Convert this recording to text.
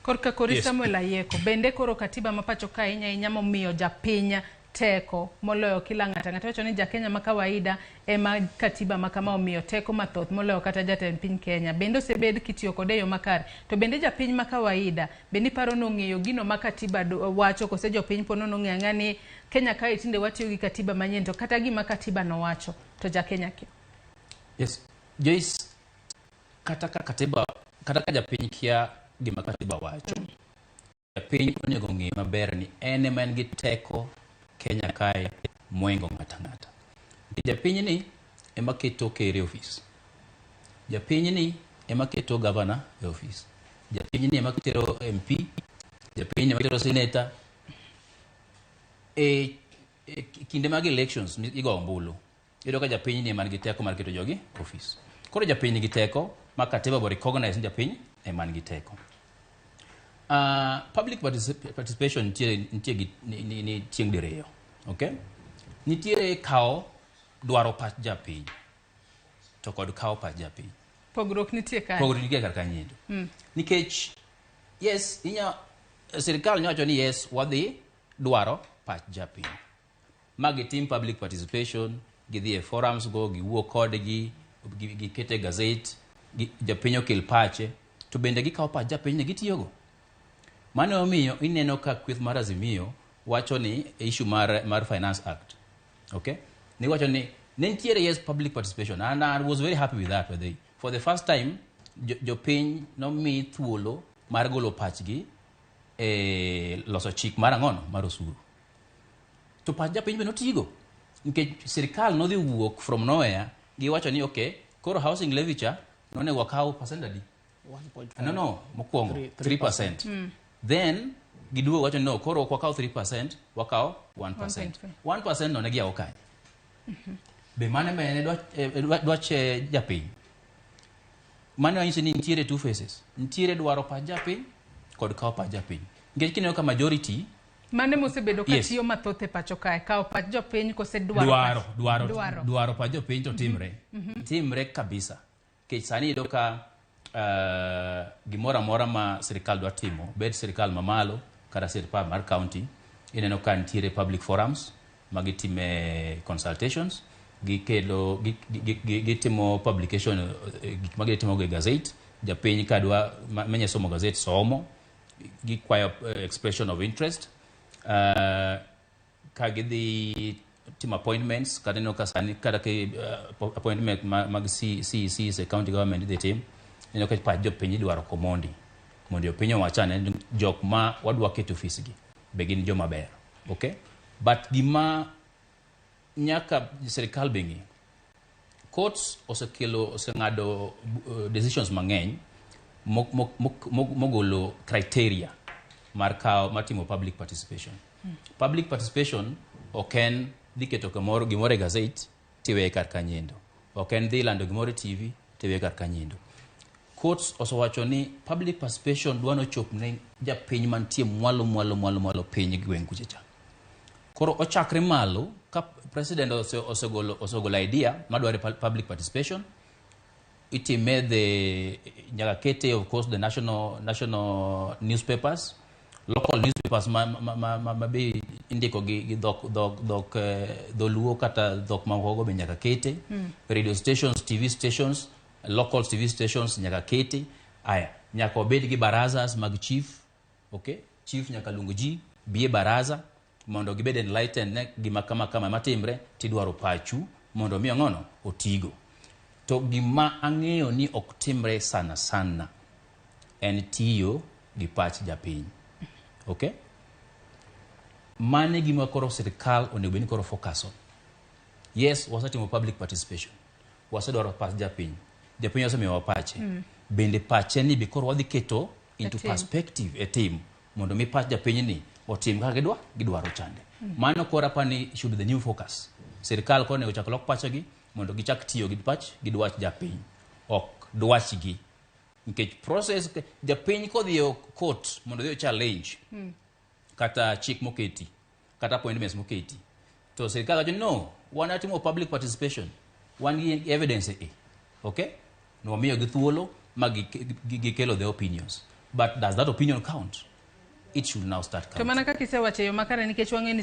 Korka kori. Yes. Samuel Ayieko, bende koro katiba ma pacho ka ahinya ahinya momiyo japiny teko moloyo kila ng'ato ang'ata? Wacho ni jakenya ma kawaida ema katiba ma kama omiyo teko mathoth moloyo kata jatend piny Kenya. Bende osebed kitiyo kode e yo makare? To bende japiny ma kawaida bende iparo ni ong'eyo gino ma katiba wacho, kose jopiny po nono ong'eyo ang'eya ni Kenya kae tinde watiyo gi katiba manyien, to kata gima katiba nowacho to jakenya kia? Yes, Joyce, kata ka katiba, kata ka japiny kia gima katiba wacho, japiny onego ng'e maber ni en ema en gi teko Kenya kae moingo ng'ata ng'ata. Japiny ni ema keto ker e ofis. Japiny ni ema keto gavana e ofis. Japiny ni ema tero MP, japiny ni ema tero senator. E kinde mag elections igo ombulu, iyudo ka japiny ni ema nigi teko mar keto jogi e ofis. Koro japiny nigi teko ma katiba bo recognize ni japiny ema nigi teko. Public participation nitie gi ni chieng' diriyo. Okay? Nitiere kawo dwaro pach japiny to kod kawo pach japiny. Pogruok nitie kae. Pogruok nitie kar kanyiendo. Nikech yes, inya sirikal nyowacho ni yes, wadhi dwaro pach japiny. Ma gitim public participation, gidhi e forums go, giwuo kodgi, gikete gazette, japiny okel pache, to bende gikawo pach japiny ni gitiyogo. Mano omiyo ineno ka kweth mar Azimio wacho ni issue mar Finance Act. Okay? Ni wacho ni ne nitiere, yes, public participation, and I was very happy with that, by the way. For the first time jopiny nomi thuolo mar golo pachgi e loso chik mar ang'ono mar osuru. To pach japiny be notigo nikech sirikal nodhi wuok from nowhere giwacho ni okay, koro housing levy cha nonego wakaw percent adi? 1.5. No, mokwongo 3%. 3%. Then giduogo wacho ni no, koro ok wakaw 3%, wakaw 1%. 1% no ne giyawo kanye? Be mano ema en dwach japiny? Mano nyiso ni nitiere two faces. Nitiere dwaro pach japiny kod kawo pach japiny. Nikech kineno ka majority Mane mosebedo ka tiyo mathoth e pacho kae, kawo pach jopiny kose dwaro dwaro pach? Dwaro. Dwaro. Dwaro pach jopiny to timre timre kabisa, nikech sani iyudo ka gimoro amora ma sirikal dwa timo, bed sirikal mamalo kata sirikal mar county, ineno ka nitiere public forums ma gitime consultations, gikelo gitimo publication, gik ma gitimo e gazette. Japiny ka dwa manya somo gazette somo, gikwayo expression of interest, ka gidhi timo appointments, kata ineno ka sani kata ki appointment mag CECs e county government idhi tim, ineno ka pach jopiny idwaro komondi mondo jopiny owach ane ni jok ma wadwa keto ofis gi be gin joma ber. Okay, but gima nyaka sirikal be ng'i, courts osekelo, oseng'ado decisions mang'eny mogolo criteria mar kawo mar timo public participation. Public participation ok en dhi keto kamoro gimoro e gazette tiweye kar kanyendo, ok en dhi lando gimoro e TV tiweye kar kanyendo. Courts osewacho ni public participation dwa nochop ne japiny mantie mwalo mwalo mwalo mwalo piny gweng' kucha cha. Koro ochakre malo ka president osegolo idea madwaro public participation, itime the nyaka kete, of course, the national newspapers, local newspapers ma be indiko gi dhok dholuo kata dhok mamoko go be nyaka kete, radio stations, TV stations, local TV stations nyaka kete. Aya, nyaka wabed gi barazas mag chief. Okay, chief nyaka luong ji bi e baraza mondo gibed enlightened ne gima kama kama matimre, tidwaro pachu mondo mi ang'ono otigo. To gima ang'eyo ni ok timre sana sana en tiyo gi pach japiny. Okay, mano e gima koro sirikal onego bed ni koro focus on. Yes, wasetimo public participation, wasedwaro pach japiny, japiny osemiyowa pache. Bende pache ni be koro wadhi keto into E tim. Perspective e tim mondo mi pach japiny ni otim kaka gidwaro chande. Mano koro apani should be the new focus. Sirikal koro onego chak lok pachegi mondo gichak tiyo gi pach gi dwach japiny, ok dwachgi, nikech process japiny kodhi e court mondo odhi o challenge kata chik moketi kata appointments moketi, to sirikal wacho ni no, wan atimo public participation, wan gi evidence e okay, nwamiyo gi thuolo ma gikelo their opinions. But does that opinion count? It should now start To counting. mana kaka isewacho e yo makare nikech wang'eyo ni